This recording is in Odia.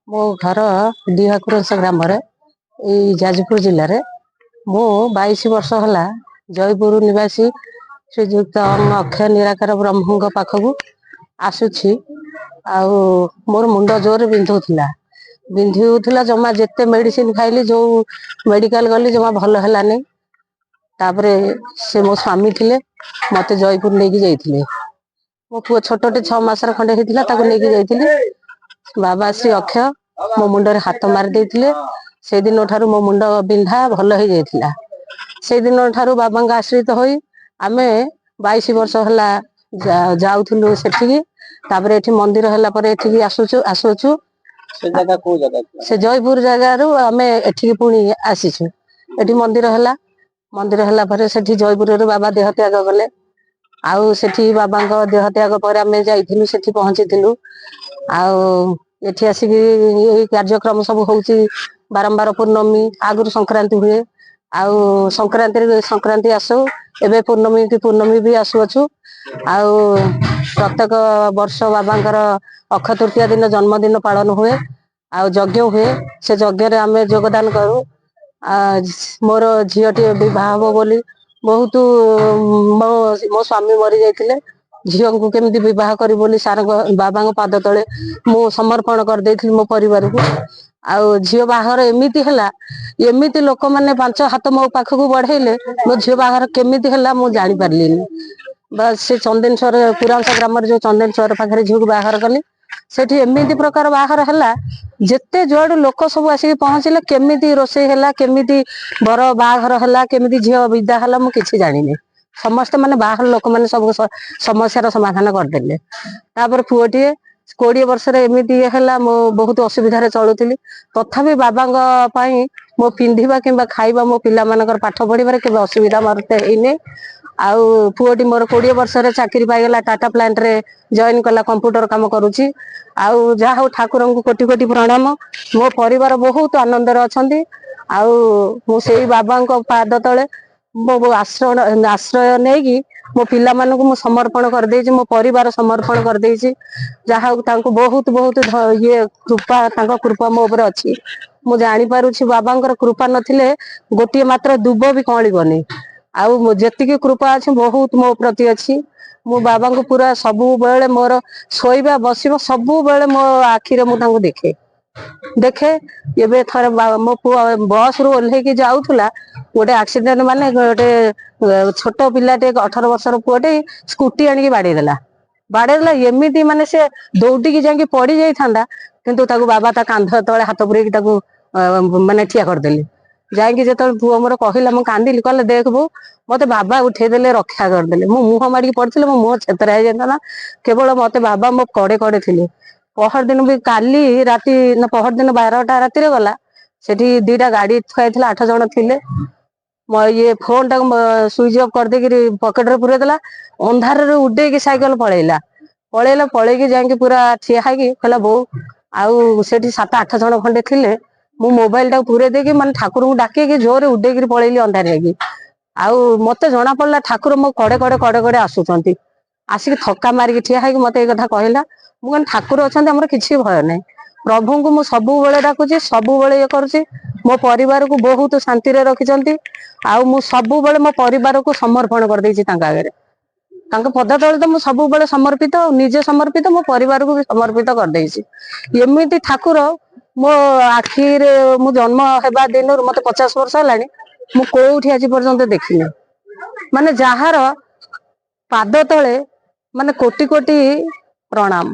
ମୋ ଘର ଡିହାକୁରସ ଗ୍ରାମରେ, ଏଇ ଯାଜପୁର ଜିଲ୍ଲାରେ। ମୁଁ 22 ବର୍ଷ ହେଲା ଜୟପୁର ନିବାସୀ ଶ୍ରୀଯୁକ୍ତ ଅକ୍ଷୟ ନିରାକାର ବ୍ରହ୍ମଙ୍କ ପାଖକୁ ଆସୁଛି। ଆଉ ମୋର ମୁଣ୍ଡ ଜୋରରେ ବିନ୍ଧୁଥିଲା, ବିନ୍ଧୁଥିଲା ଜମା। ଯେତେ ମେଡିସିନ ଖାଇଲି, ଯୋଉ ମେଡିକାଲ ଗଲି, ଜମା ଭଲ ହେଲାନି। ତାପରେ ସେ ମୋ ସ୍ୱାମୀ ଥିଲେ, ମତେ ଜୟପୁର ନେଇକି ଯାଇଥିଲେ। ମୋ ପୁଅ ଛୋଟଟେ, 6 ମାସର ଖଣ୍ଡେ ହେଇଥିଲା, ତାକୁ ନେଇକି ଯାଇଥିଲି। ବାବା ଶ୍ରୀ ଅକ୍ଷୟ ମୋ ମୁଣ୍ଡରେ ହାତ ମାରି ଦେଇଥିଲେ। ସେଇଦିନ ଠାରୁ ମୋ ମୁଣ୍ଡ ବିନ୍ଧା ଭଲ ହେଇଯାଇଥିଲା। ସେଇଦିନ ଠାରୁ ବାବାଙ୍କ ଆଶ୍ରିତ ହୋଇ ଆମେ 22 ବର୍ଷ ହେଲା ଯାଉଥିଲୁ ସେଠିକି। ତାପରେ ଏଠି ମନ୍ଦିର ହେଲା ପରେ ଏଠିକି ଆସୁଛୁ, ଆସୁଛୁ। ସେ ଜାଗା କୋଉ ଜାଗା ଥିଲା? ସେ ଜୟପୁର ଜାଗାରୁ ଆମେ ଏଠିକି ପୁଣି ଆସିଛୁ। ଏଠି ମନ୍ଦିର ହେଲା। ମନ୍ଦିର ହେଲା ପରେ ସେଠି ଜୟପୁରରେ ବାବା ଦେହ ତ୍ୟାଗ କଲେ। ଆଉ ସେଠି ବାବାଙ୍କ ଦେହ ତ୍ୟାଗ ପରେ ଆମେ ଯାଇଥିଲୁ, ସେଠି ପହଞ୍ଚିଥିଲୁ। ଆଉ ଏଠି ଆସିକି ଏଇ କାର୍ଯ୍ୟକ୍ରମ ସବୁ ହଉଛି ବାରମ୍ବାର। ପୂର୍ଣ୍ଣମୀ, ଆଗରୁ ସଂକ୍ରାନ୍ତି ହୁଏ। ଆଉ ସଂକ୍ରାନ୍ତିରେ ସଂକ୍ରାନ୍ତି ଆସୁ, ଏବେ ପୂର୍ଣ୍ଣମୀ କି ପୂର୍ଣ୍ଣମୀ ବି ଆସୁଅଛୁ। ଆଉ ପ୍ରତ୍ୟେକ ବର୍ଷ ବାବାଙ୍କର ଅକ୍ଷୟ ତୃତୀୟା ଦିନ ଜନ୍ମଦିନ ପାଳନ ହୁଏ ଆଉ ଯଜ୍ଞ ହୁଏ। ସେ ଯଜ୍ଞରେ ଆମେ ଯୋଗଦାନ କରୁ। ଆ ମୋର ଝିଅଟିଏ ବିବାହ ହବ ବୋଲି ବହୁତ, ମୋ ମୋ ସ୍ୱାମୀ ମରି ଯାଇଥିଲେ। ଝିଅଙ୍କୁ କେମିତି ବିବାହ କରିବି ବୋଲି ସାରଙ୍କ, ବାବାଙ୍କ ପାଦ ତଳେ ମୁଁ ସମର୍ପଣ କରିଦେଇଥିଲି ମୋ ପରିବାରକୁ। ଆଉ ଝିଅ ବାହାଘର ଏମିତି ହେଲା, ଏମିତି ଲୋକମାନେ ପାଞ୍ଚ ହାତ ମୋ ପାଖକୁ ବଢେଇଲେ, ମୋ ଝିଅ ବାହାଘର କେମିତି ହେଲା ମୁଁ ଜାଣିପାରିଲିନି। ବାସ୍, ସେ ଚନ୍ଦନେଶ୍ୱର ପୁରାଂଶ ଗ୍ରାମରେ ଯୋଉ ଚନ୍ଦନେଶ୍ୱର ପାଖରେ ଝିଅକୁ ବାହାଘର କଲି, ସେଠି ଏମିତି ପ୍ରକାର ବାହାଘର ହେଲା, ଯେତେ ଯୁଆଡୁ ଲୋକ ସବୁ ଆସିକି ପହଞ୍ଚିଲେ। କେମିତି ରୋଷେଇ ହେଲା, କେମିତି ବର ବାହାଘର ହେଲା, କେମିତି ଝିଅ ବିଦା ହେଲା, ମୁଁ କିଛି ଜାଣିନି। ସମସ୍ତେ ମାନେ ବାହାର ଲୋକମାନେ ସବୁ ସମସ୍ୟାର ସମାଧାନ କରିଦେଲେ। ତାପରେ ପୁଅଟିଏ 20 ବର୍ଷରେ ଏମିତି ଇଏ ହେଲା, ମୁଁ ବହୁତ ଅସୁବିଧାରେ ଚଳୁଥିଲି। ତଥାପି ବାବାଙ୍କ ପାଇଁ ମୋ ପିନ୍ଧିବା କିମ୍ବା ଖାଇବା, ମୋ ପିଲାମାନଙ୍କର ପାଠ ପଢିବାରେ କେବେ ଅସୁବିଧା ମତେ ହେଇନି। ଆଉ ପୁଅଟି ମୋର 20 ବର୍ଷରେ ଚାକିରି ପାଇଗଲା, ଟାଟା ପ୍ଲାଣ୍ଟରେ ଜଏନ କଲା, କମ୍ପ୍ୟୁଟର କାମ କରୁଛି। ଆଉ ଯାହା ହଉ, ଠାକୁରଙ୍କୁ କୋଟି କୋଟି ପ୍ରଣାମ, ମୋ ପରିବାର ବହୁତ ଆନନ୍ଦରେ ଅଛନ୍ତି। ଆଉ ମୁଁ ସେଇ ବାବାଙ୍କ ପାଦ ତଳେ ମୋ ଆଶ୍ରୟ ଆଶ୍ରୟ ନେଇକି ମୋ ପିଲାମାନଙ୍କୁ ମୁଁ ସମର୍ପଣ କରିଦେଇଛି, ମୋ ପରିବାର ସମର୍ପଣ କରିଦେଇଛି। ଯାହା ହଉ, ତାଙ୍କୁ ବହୁତ ବହୁତ ଇଏ କୃପା, ତାଙ୍କ କୃପା ମୋ ଉପରେ ଅଛି। ମୁଁ ଜାଣିପାରୁଛି, ବାବାଙ୍କର କୃପା ନଥିଲେ ଗୋଟିଏ ମାତ୍ର ଦୁବ ବି କଅଁଳିବନି। ଆଉ ଯେତିକି କୃପା ଅଛି, ବହୁତ ମୋ ପ୍ରତି ଅଛି। ମୁଁ ବାବାଙ୍କୁ ପୁରା ସବୁବେଳେ, ମୋର ଶୋଇବା ବସିବା ସବୁବେଳେ ମୋ ଆଖିରେ ମୁଁ ତାଙ୍କୁ ଦେଖେ, ଦେଖେ। ଏବେ ଥରେ ମୋ ପୁଅ ବସ ରୁ ଓହ୍ଲେଇକି ଯାଉଥିଲା, ଗୋଟେ ଆକ୍ସିଡେଣ୍ଟ, ମାନେ ଗୋଟେ ଛୋଟ ପିଲାଟେ, 18 ବର୍ଷର ପୁଅଟେ ସ୍କୁଟି ଆଣିକି ବାଡେଇ ଦେଲା, ବାଡେଇ ଦେଲା ଏମିତି, ମାନେ ସେ ଦୌଡ଼ିକି ଯାଇକି ପଡି ଯାଇଥାନ୍ତା, କିନ୍ତୁ ତାକୁ ବାବା ତା କାନ୍ଧ ତଳେ ହାତ ପୁରେଇକି ତାକୁ ମାନେ ଠିଆ କରିଦେଲେ ଯାଇକି। ଯେତେବେଳେ ପୁଅ ମୋର କହିଲା, ମୁଁ କାନ୍ଦିଲି। କହିଲେ, "ଦେଖ ବୋଉ, ମତେ ବାବା ଉଠେଇଦେଲେ, ରକ୍ଷା କରିଦେଲେ। ମୁଁ ମୁହଁ ମାଡିକି ପଡିଥିଲି, ମୋ ମୁହଁ ଛେତରା ହେଇଯାଇଥାନ୍ତା। କେବଳ ମତେ ବାବା ମୋ କଡେ କଡେ ଥିଲେ।" ପହର ଦିନ ବି, କାଲି ରାତି ନା ପହର ଦିନ 12ଟା ରାତିରେ ଗଲା। ସେଠି ଦିଟା ଗାଡି ଥୁଆ ହେଇଥିଲା, 8 ଜଣ ଥିଲେ। ମୋ ଇଏ ଫୋନ ଟାକୁ ସୁଇଚ ଅଫ୍ କରିଦେଇକିରି ପକେଟରେ ପୁରେଇ ଦେଲା। ଅନ୍ଧାରରେ ଉଡେଇକି ସାଇକେଲ ପଳେଇଲା, ପଳେଇଲା। ପଳେଇକି ଯାଇକି ପୁରା ଠିଆ ହେଇକି କହିଲା, "ବୋଉ।" ଆଉ ସେଠି 7 8 ଜଣ ଖଣ୍ଡେ ଥିଲେ। ମୁଁ ମୋବାଇଲ ଟାକୁ ପୁରେଇ ଦେଇକି, ମାନେ ଠାକୁରଙ୍କୁ ଡାକିକି ଜୋରେ ଉଡେଇକିରି ପଳେଇଲି ଅନ୍ଧାର ହେଇକି। ଆଉ ମତେ ଜଣା ପଡିଲା, ଠାକୁର ମୋ କଡେ କଡେ କଡେ କଡେ ଆସୁଛନ୍ତି। ଆସିକି ଥକା ମାରିକି ଠିଆ ହେଇକି ମତେ ଏଇ କଥା କହିଲା। ମୁଁ କହିଲି, ଠାକୁର ଅଛନ୍ତି, ଆମର କିଛି ଭୟ ନାହିଁ। ପ୍ରଭୁଙ୍କୁ ମୁଁ ସବୁବେଳେ ଡାକୁଛି, ସବୁବେଳେ ଇଏ କରୁଛି। ମୋ ପରିବାରକୁ ବହୁତ ଶାନ୍ତିରେ ରଖିଛନ୍ତି। ଆଉ ମୁଁ ସବୁବେଳେ ମୋ ପରିବାରକୁ ସମର୍ପଣ କରିଦେଇଛି ତାଙ୍କ ଆଗରେ। ତାଙ୍କ ପଦ ତଳେ ତ ମୁଁ ସବୁବେଳେ ସମର୍ପିତ ଆଉ ନିଜେ ସମର୍ପିତ, ମୋ ପରିବାରକୁ ବି ସମର୍ପିତ କରିଦେଇଛି। ଏମିତି ଠାକୁର ମୋ ଆଖିରେ ମୁଁ ଜନ୍ମ ହେବା ଦିନରୁ, ମତେ 50 ବର୍ଷ ହେଲାଣି, ମୁଁ କୋଉଠି ଆଜି ପର୍ଯ୍ୟନ୍ତ ଦେଖିନି। ମାନେ ଯାହାର ପାଦ ତଳେ ମାନେ କୋଟି କୋଟି ପ୍ରଣାମ।